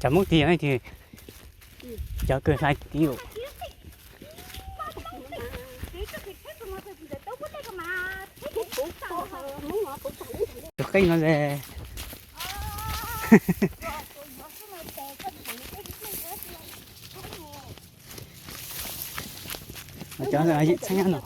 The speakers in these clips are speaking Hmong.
Cov Hmoob tiag tiag, cov kws hlais tiv yus. Tus qeej no es cov yim txheeb no.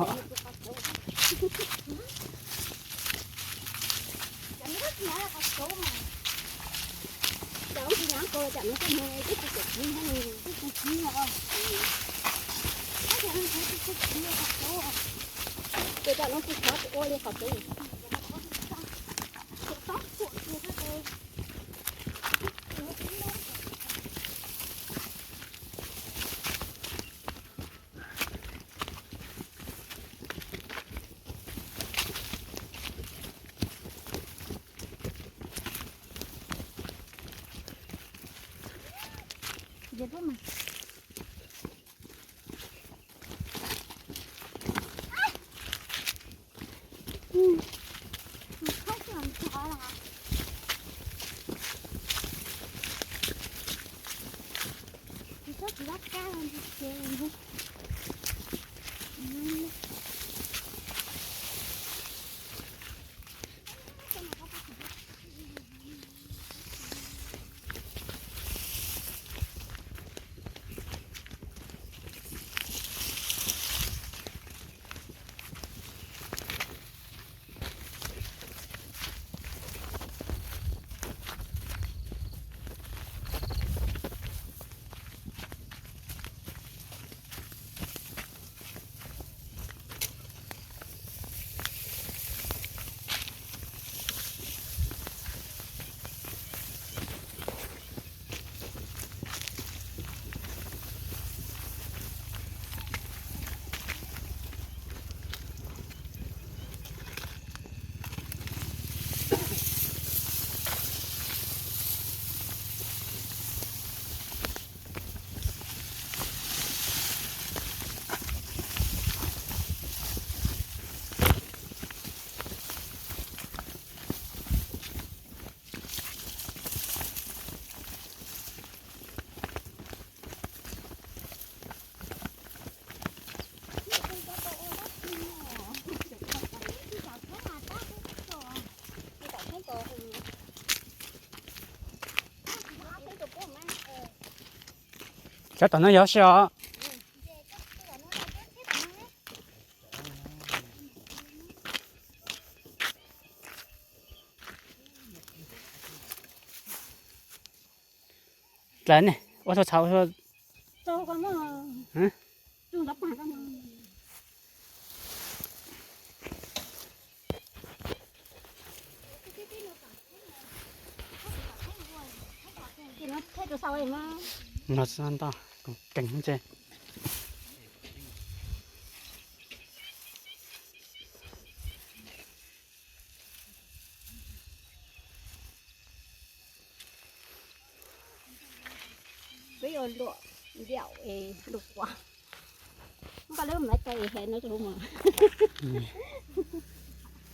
Cov tom no yog si os. Dlav ne, ua txhua txhua. No ntau, keeg ntse. Peb yuav luam ntiaum es lub quav. Koj lub maiv tau es hais no rau mas.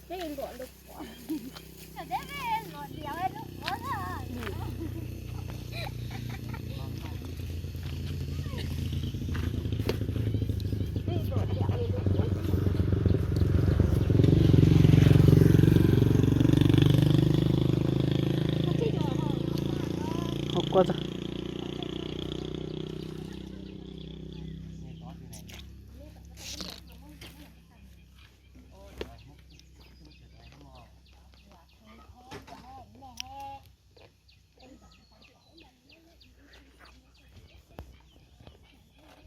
Peb yuav luam lub quav. Hauv kua txog.